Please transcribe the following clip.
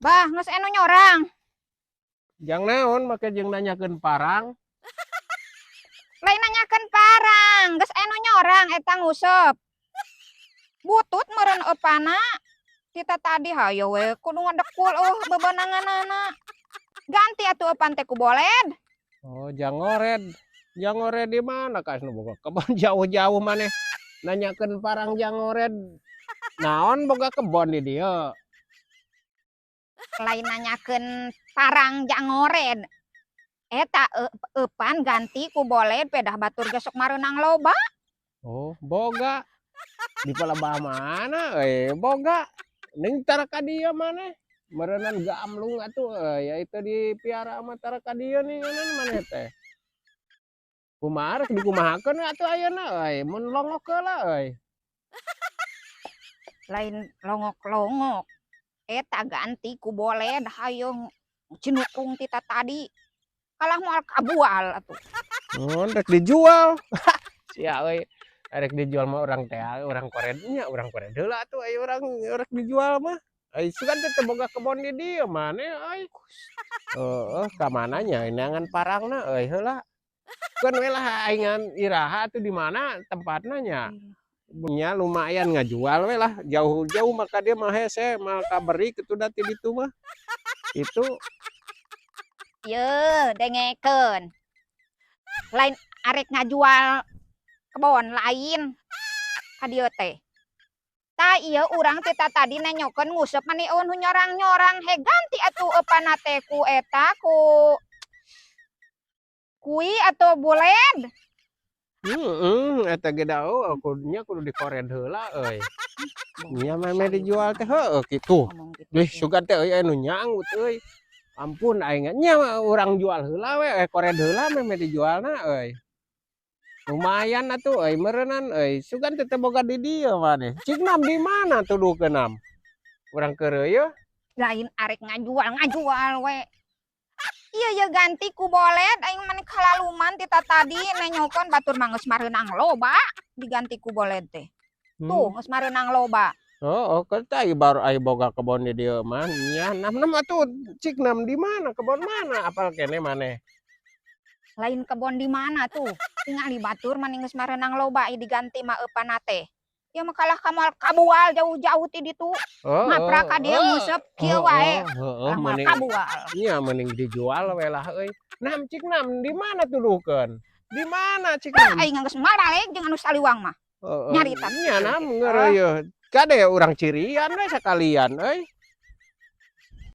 Bah, geus anu nyorang. Jang naon make jeung nanyakeun parang? Lain nanyakeun parang, geus anu nyorang eta nguseup. Butut meureun eupana. Kita tadi hayo we kudu ngadekul bebenanganana. Ganti atuh eupan teh ku boled. Oh, jang ngored. Jang ngored di mana ka nu boga kebon jauh-jauh maneh nanyakeun parang jang ngored. Naon boga kebon di dieu? Lain nanyakeun parang jang ngored. Eta eupan ganti ku boled, pedah batur ge sok mareunang loba. Oh, boga. Di palebah mana euy boga? Ning tara ka dieu maneh. Meureunan gamlung atuh euy, ya itu dipiara mah tara ka dieu nih maneh teh. Kumaha rek dikumahakeun atuh ayeuna euy, mun longok heula euy. Lain longok-longok. Eta ganti ku boled, hayo cinukung tita tadi. Kalah moal kabual atuh. Oh, rek dijual. Sia euy. Rek dijual mah urang teh urang kored nya, urang kored heula atuh aya urang rek dijual mah. Ai sugan teh teu boga kebon di dieu maneh euy. Heeh, ka mana nya neangan parangna euy heula. Keun we lah aing iraha atuh di mana tempatna nya. Nya lumayan ngajual we lah, jauh-jauh mah ka dieu mah hese moal kaberi kitu da ti ditu mah. Itu. Yeuh, dengekeun. Lain arek ngajual kebon, lain ka dieu teh. Tah ieu urang teh tadi nenyokeun nguseup mani euweuh nu nyorang-nyorang, he ganti atuh eupanna teh ku eta ku kui atau boled. Heeh, eta ge da eueuh kudunya kudu dikored heula euy. Nya mah dijual teh heueuh kitu. Ngomong gitu Ih, teh. Sugan teh euy anu nyanggut euy. Ampun aing nya urang jual heula we, kored heula meh dijualna euy. Lumayan atuh euy meureunan euy, sugan teh teu boga di dieu maneh. Cik nam di mana tuduhkeun nam? Urang keureuy. Lain arek ngajual, ngajual we. Iya ya, ganti ku boled, aing mah kalaluman ti tadi nenyokeun batur mah geus mareunang loba diganti ku boled teh. Tuh, geus mareunang loba. Oh, oh, teh baru aya boga kebon di dieu mah nya nam nam atuh cik nam di mana, kebon mana apal keneh maneh? Lain kebon di mana tuh. Tingali batur mah geus mareunang loba ieu diganti mah eupanna teh. Ya mah kalah ka moal kabual jauh-jauh ti ditu. Oh, Ngaprak ka dieu nguseup kieu wae. Heeh, Lah moal mending kabual. Nya mending dijual we lah euy. Nam cik nam di mana tuduhkeun? Di mana cik Ah, nam? aing geus maralek jeung anu saliwang mah. Heeh. Nyarita Nya nam kitu. ngeureuy. Kade urang cirian we sakalian euy.